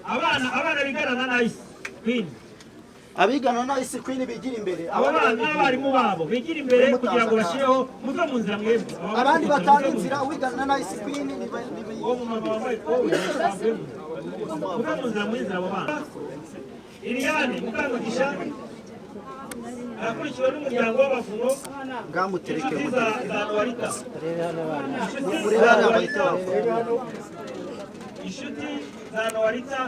Abana bigana na Nice Queen. Abigana na Nice Queen bigira imbere. Abo Abandi bana babigira n'abarimu babo bigira imbere kugira ngo bashyireho. Muve mu nzira mwebwe. Abandi batanga inzira, uwigana na Nice Queen Uwo mumama wambaye ikoboyi, muve mu nzira, muri nzira abo bana. Liliane Mukamugisha arakurikiwe n'umuryango w'Abavuno. Ngamutereke. Inshuti za Nowarita, inshuti Murebe za hano. Nowarita, Bahita. Inshuti za Nowarita.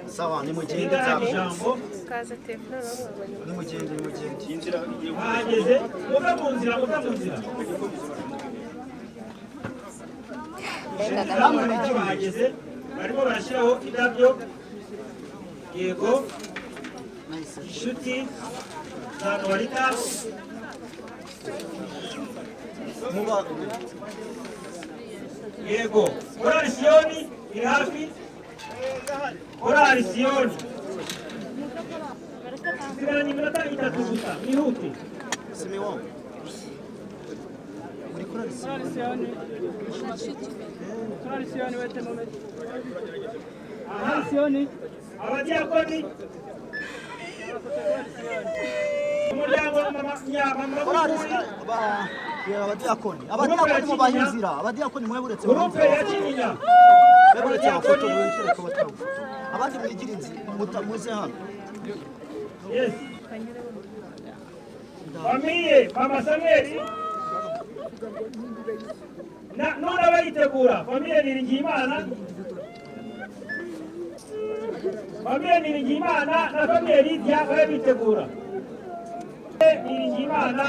Sawa, nimugende. Bigaragaje Nzabona. ijambo. Nimugende, nimugende. Bahageze, muve mu nzira, muve mu nzira. Inshuti za Nowarita bahageze, barimo barashyiraho indabyo. Yego, inshuti za Nowarita. Muba Yego, Korali Siyoni iri hafi. Korali Siyoni, sigaranye iminota 3 gusa, mwihute. Simeon, muri korali Siyoni. Korali wete moment. Aha. Siyoni. Abadiyakoni, umuryango wa mama mama Korali Buguri. Abadiyakoni, mubaha inzira. Abadiyakoni mwe buretse. Groupe ya Kinyinya. Mwe buretse abafoto, mwitereka batagufata. Abandi mwigira inzira, muze hano. Yes, famille mama Samuel na none abayitegura, famille Niringiyimana, famille Niringiyimana na famille Lydia babe bitegura. Niringiyimana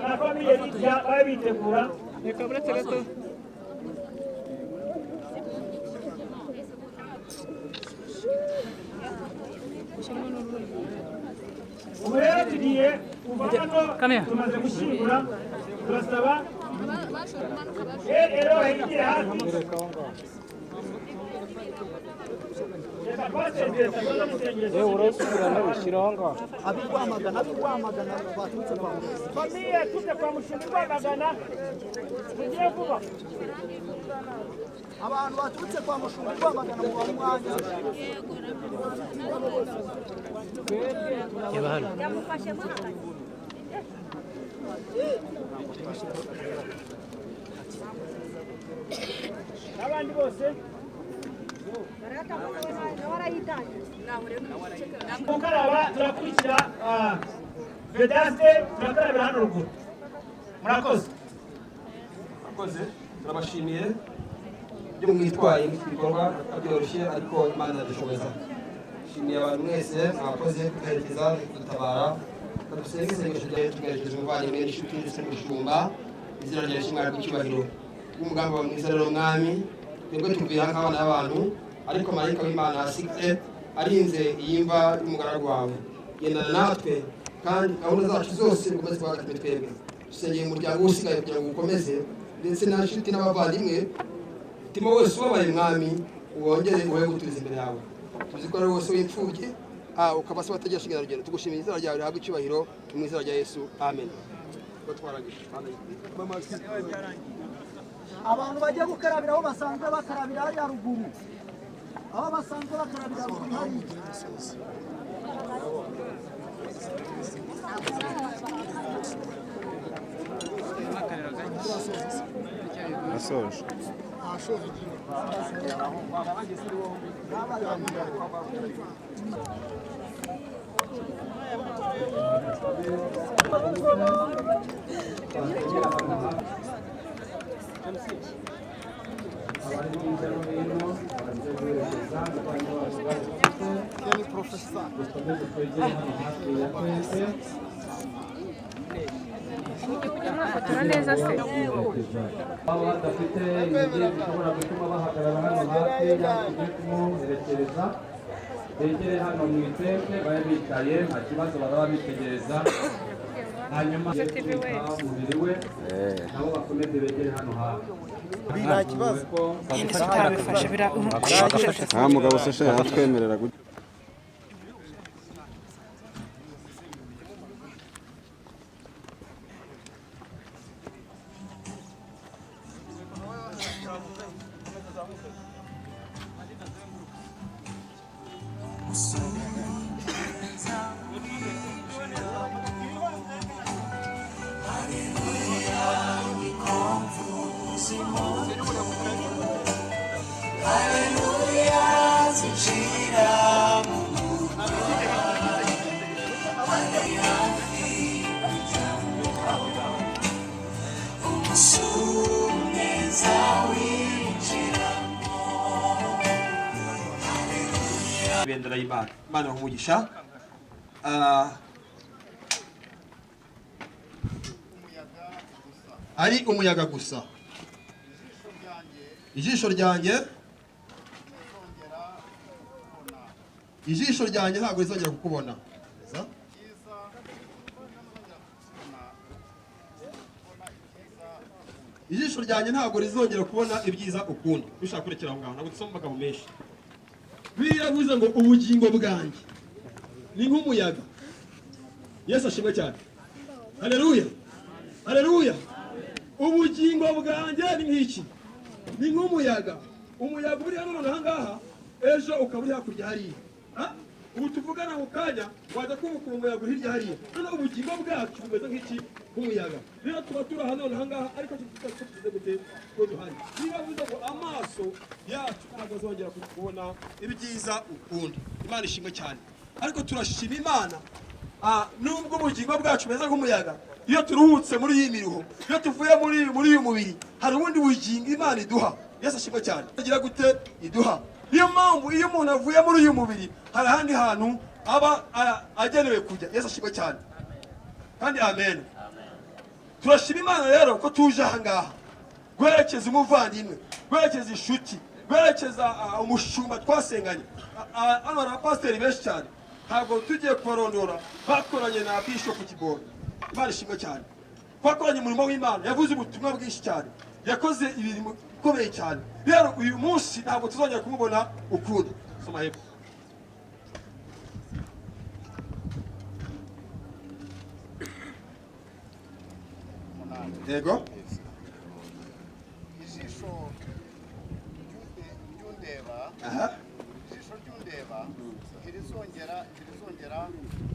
na famille Lydia babe bitegura. Reka buretse gato. Ubu rero tugiye kuva hano. Come here. Tumaze gushyingura, turasaba rero hegere hafi. Reka pasiteri asoze n'isengesho. Ab'Irwamagana, ab'Irwamagana baturutse kwa muganga. Famille tujya kwa Mushumba Rwamagana, tugiye vuba. Abantu baturutse kwa Mushumba Rwamagana, mubaha umwanya. Reba hano. N'abandi bose gukaraba, turakurikira Vedaste, turakarabira hano ruguru. Murakoze. Murakoze, turabashimiye ibyo mwitwaye muri iki gikorwa. Byoroshye, ariko Imana iradushoboza. Nshimiye abantu mwese mwakoze kuduherekeza, kudutabara. Dusenge isengesho ryawe, tugaherekeza umuvandimwe n'inshuti ndetse n'umushumba. Izina ryawe shimwa icyubahiro w'umugambi wawe mwiza. Rero Mwami, twebwe tuvuye aha nk'abana b'abantu, ariko marayika w'Imana asize arinze iyi mva y'umugaragu wawe. Gendana natwe kandi gahunda zacu zose ukomeze kuba twebwe. Dusengeye umuryango usigaye kugira ngo ukomeze, ndetse n'inshuti n'abavandimwe. Umutima wese ubabaye, Mwami, wongere uhe gutuza imbere yawe. Tuzi ko ari wose w'imfubyi, ukaba se watagira shinge na rugero. Tugushimiye, izina ryawe rihabwe icyubahiro, mu izina rya Yesu, amen. Ubwo twarangije. Abantu bajya gukarabira aho basanzwe bakarabira hariya ruguru, aho basanzwe bakarabira ruguru hariya. Asoje. Abari hirya no hino baze guherekeza umuvandimwe wacu bafite. Dukomeze twegere hano hafi ya tente. Mwafotora neza se? Baba badafite intege zishobora gutuma bahagarara hano hafi y'aho tugiye kumuherekereza, begere hano mu itente, babe bicaye, nta kibazo, baraba bitegereza. Hanyuma umubiri we nabo bakomeze begere hano hafi. Nta kibazo. Utabifashe bira. Nta mugabo se yatwemerera. Ibendera y'Imana. Imana ibahe umugisha. Ari umuyaga gusa, ijisho ryanjye, ijisho ryanjye ntabwo rizongera kukubona. Za? Ijisho ryanjye ntabwo rizongera kubona ibyiza ukundi. Ushaka kurekera aho ngaho, ntabwo dusoma amagambo menshi. Biravuze ngo ubugingo bwanjye ni nk'umuyaga. Yesu ashimwe cyane. Haleluya, haleluya. Ubugingo bwanjye ni nk'iki? Ni nk'umuyaga. Umuyaga uri hano noneho ngaha, ejo ukaba uri hakurya hariya. Ha? Ubu tuvugana mu kanya wajya kumva umuyaga uri hirya hariya. Noneho ubugingo bwacu bumeze nk'iki? Nk'umuyaga. Rero tuba turi aha noneho ngaha, ariko tugize gute ko duhari? Niba ngo amaso yacu ntabwo azongera kubona ibyiza ukundi. Imana ishimwe cyane. Ariko turashima Imana. Nubwo ubugingo bwacu bumeze nk'umuyaga, iyo turuhutse muri iyi miruho, iyo tuvuye muri uyu mubiri, hari ubundi bugingo Imana iduha. Yesu ashimwe cyane. Igira gute? Iduha. Niyo mpamvu iyo umuntu avuye muri uyu mubiri, hari ahandi hantu aba agenewe kujya. Yesu ashimwe cyane. Kandi amen. Turashima Imana rero ko tuje aha ngaha guherekeza umuvandimwe, guherekeza inshuti, guherekeza umushumba twasenganye. Hano hari abapasiteri benshi cyane, ntabwo tugiye kubarondora, bakoranye na Bishop Kibonke. Imana ishimwe cyane. Twakoranye umurimo w'Imana, yavuze ubutumwa bwinshi cyane, yakoze ibintu bikomeye cyane. Rero uyu munsi ntabwo tuzongera kumubona ukundi. Soma hepfo. Yego. Ijisho ry'undeba, ijisho ry'undeba ntirizongera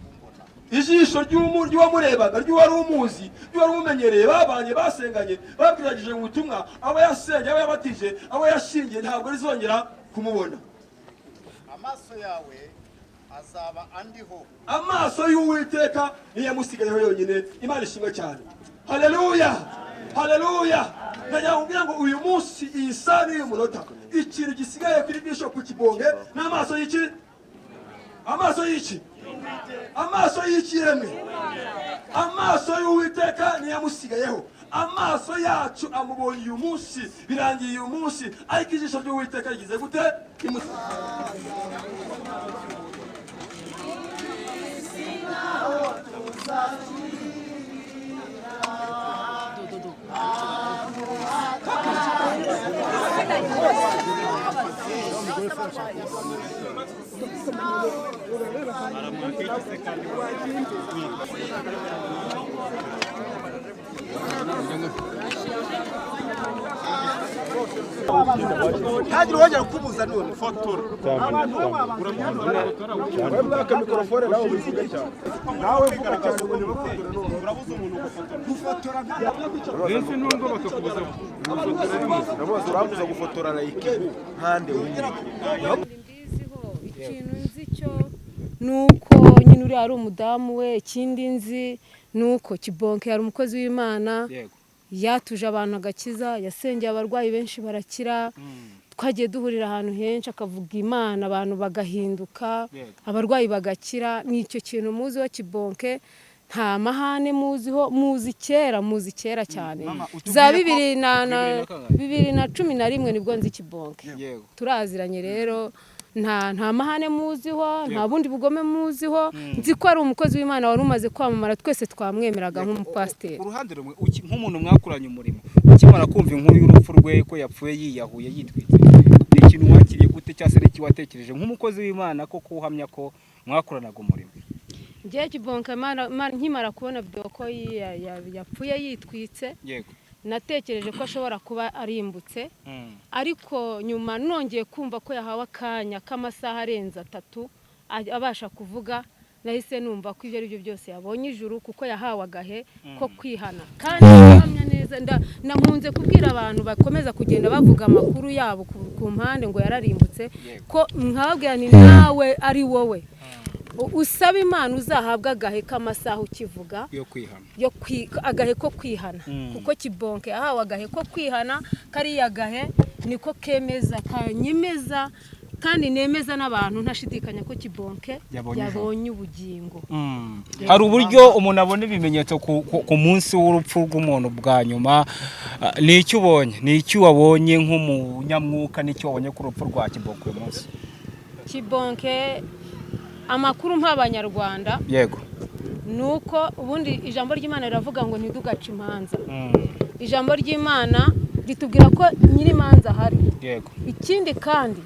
kumbona. Ijisho ry'uwamurebaga, ry'uwari umuzi, ry'uwari umumenyereye, babanye, basenganye, babwiragije ubutumwa, abo yasengeye, abo yabatije, abo yashingiye, ntabwo rizongera kumubona. Amaso yawe azaba andiho. Amaso y'Uwiteka niyo yamusigayeho yonyine. Imana ishimwe cyane. Haleluya, haleluya. Ndagira ngo uyu munsi, iyi saa n'uyu munota, ikintu gisigaye kuri Bishop Kibonke ni amaso y'iki? Amaso y'iki? Amaso y'iki yemwe? Amaso y'Uwiteka niyo yamusigayeho. Amaso yacu amubonye uyu munsi, birangiye uyu munsi, ariko ijisho ry'Uwiteka rigize gute? Ntagire uwongera kukubuza none. Fotora. Abantu Mwaka mikrofone nawe ubivuge cyane. Nawe vuga cyane ngo nibafotora none. Urabuze umuntu ugufotora. Gufotora. Mbese nubwo bakakubuza gufotora, urambuza gufotora like nkande. Mbiziho ikintu nzi cyo nuko nyine uriya ari umudamu we. Ikindi nzi nuko Kibonke yari umukozi w'Imana, yatuje abantu agakiza, yasengeye abarwayi benshi barakira. Twagiye duhurira ahantu henshi akavuga Imana, abantu bagahinduka, abarwayi bagakira. Ni icyo kintu muziho Kibonke, nta mahane muziho. Muzi kera, muzi kera cyane, za 2011 nibwo nzi Kibonke, turaziranye. Rero nta mahane muziho, nta bundi bugome muziho. Nzi ko ari umukozi w'Imana wari umaze kwamamara, twese twamwemeraga nk'umupasiteri. Uruhande rumwe, nk'umuntu mwakoranye umurimo, ukimara kumva inkuru y'urupfu rwe ko yapfuye yiyahuye yitwitse, ni ikintu wakiriye gute cyangwa se n'iki watekereje nk'umukozi w'Imana ko kuhamya ko mwakoranaga umurimo? Ngiye Kibonke nkimara kubona video ko yapfuye yitwitse, natekereje ko ashobora kuba arimbutse, ariko nyuma nongeye kumva ko yahawe akanya k'amasaha arenze 3 abasha kuvuga, nahise numva ko ibyo ari byo byose yabonye ijuru, kuko yahawe agahe ko kwihana. Kandi ndahamya neza, nakunze kubwira abantu bakomeza kugenda bavuga amakuru yabo ku mpande ngo yararimbutse, ko nkababwira ni nawe ari wowe usaba Imana uzahabwa agahe k'amasaha ukivuga yo kwihana, agahe ko kwihana. Kuko Kibonke yahawe agahe ko kwihana, kariya gahe niko kemeza kanyemeza kandi nemeza n'abantu ntashidikanya ko Kibonke yabonye ubugingo. Hari uburyo umuntu abona ibimenyetso ku munsi w'urupfu rw'umuntu bwa nyuma. Ni icyo ubonye, ni icyo wabonye nk'umunyamwuka, n'icyo wabonye ku rupfu rwa Kibonke uyu munsi? Kibonke amakuru mp'abanyarwanda, yego, nuko ubundi ijambo ry'Imana riravuga ngo ntidugace imanza. Ijambo ry'Imana ritubwira ko nyir'imanza ahari. Yego. Ikindi kandi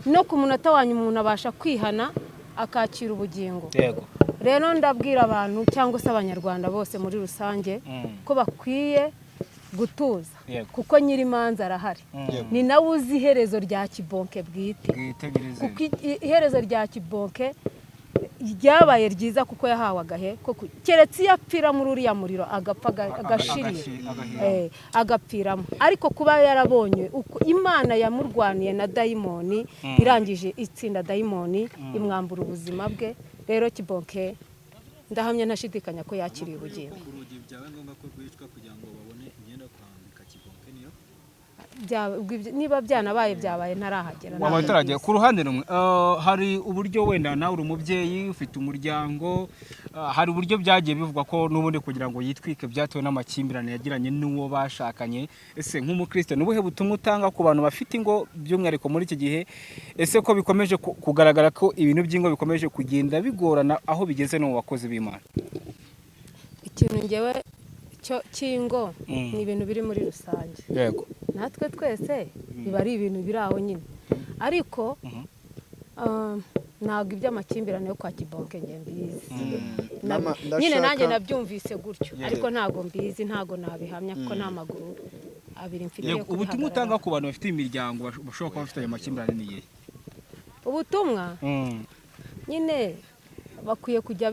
no ku munota wanyu umuntu abasha kwihana akakira ubugingo. Yego. Rero ndabwira abantu cyangwa se abanyarwanda bose muri rusange ko bakwiye gutuza, kuko nyir'imanza arahari. Ni nawe uzi iherezo rya Kibonke bwite, kuko iherezo rya Kibonke ryabaye ryiza kuko yahawe agahe, keretse iyo apfira muri uriya muriro agapfa agashirira, agapfiramo. Ariko kuba yarabonye uko Imana yamurwaniye na dayimoni, irangije itsinda dayimoni imwambura ubuzima bwe. Rero Kibonke ndahamya ntashidikanya ko yakiriye ubugingo. Niba byanabaye byabaye ntarahagera. Wabataragera ku ruhande rumwe. Hari uburyo wenda nawe uri umubyeyi ufite umuryango, hari uburyo byagiye bivugwa ko n'ubundi kugira ngo yitwike byatewe n'amakimbirane yagiranye n'uwo bashakanye. Ese nk'umukristo ni ubuhe butumwa utanga ku bantu bafite ingo by'umwihariko muri iki gihe? Ese ko bikomeje kugaragara ko ibintu by'ingo bikomeje kugenda bigorana aho bigeze no mu bakozi b'Imana? Ikintu ngewe cyo cy'ingo ni ibintu biri muri rusange. Yego. Natwe twese biba ari ibintu biri aho nyine, ariko ntabwo iby'amakimbirane yo kwa Kibonke nge mbizi. Nyine nanjye nabyumvise gutyo, ariko ntabwo mbizi, ntabwo nabihamya kuko nta maguru abiri mfite yo kubihagarara. Ubutumwa utanga ku bantu bafite imiryango bashobora kuba bafite ayo makimbirane ni iyihe? Ubutumwa nyine bakwiye kujya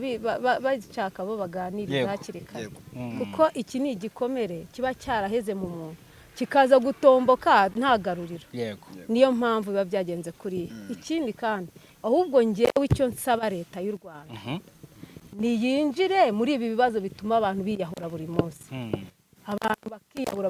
bashaka bo baganiriza hakiri kare, kuko iki ni igikomere kiba cyaraheze mu muntu kikaza gutomboka ntagaruriro. Niyo mpamvu biba byagenze kuri. Ikindi kandi ahubwo ngewe icyo nsaba leta y'u Rwanda niyinjire muri ibi bibazo bituma abantu biyahura buri munsi. Abantu bakiyahura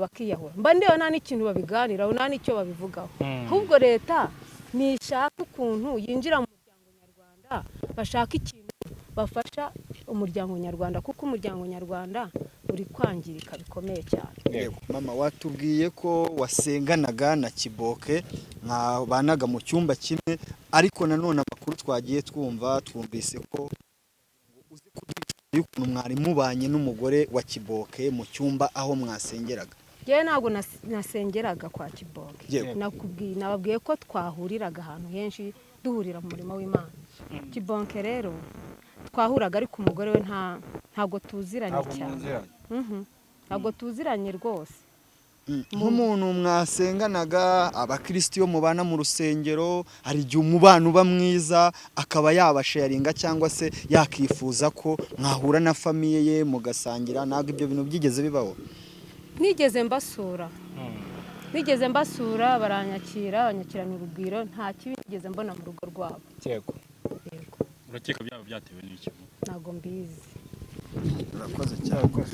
mba ndeba nta n'ikintu babiganiraho, nta n'icyo babivugaho. Ahubwo leta nishaka ukuntu yinjira mu muryango nyarwanda, bashaka ikintu bafasha umuryango nyarwanda, kuko umuryango nyarwanda uri kwangirika bikomeye cyane. Yego mama, watubwiye ko wasenganaga na Kibonke mwabanaga mu cyumba kimwe, ariko nanone amakuru twagiye twumva twumvise ko uzi kuduha mwari mubanye n'umugore wa Kibonke mu cyumba aho mwasengeraga. Yewe ntabwo nasengeraga kwa Kibonke, nakubwiye nababwiye ko twahuriraga ahantu henshi duhurira mu murimo w'Imana. Kibonke rero twahuraga, ariko umugore we ntabwo tuziranye cyane. Ntabwo tuziranye rwose. Nk'umuntu mwasenganaga, abakristo iyo mubana mu rusengero hari igihe umubano uba mwiza akaba yabasharinga cyangwa se yakifuza ko mwahura na famiye ye mugasangira, ntabwo ibyo bintu byigeze bibaho? Nigeze mbasura, nigeze mbasura baranyakira, banyakirana urugwiro, nta kibi nigeze mbona mu rugo rwabo. Yego. Urakeka byaba byatewe n'iki? Ntabwo mbizi. Urakoze cyane.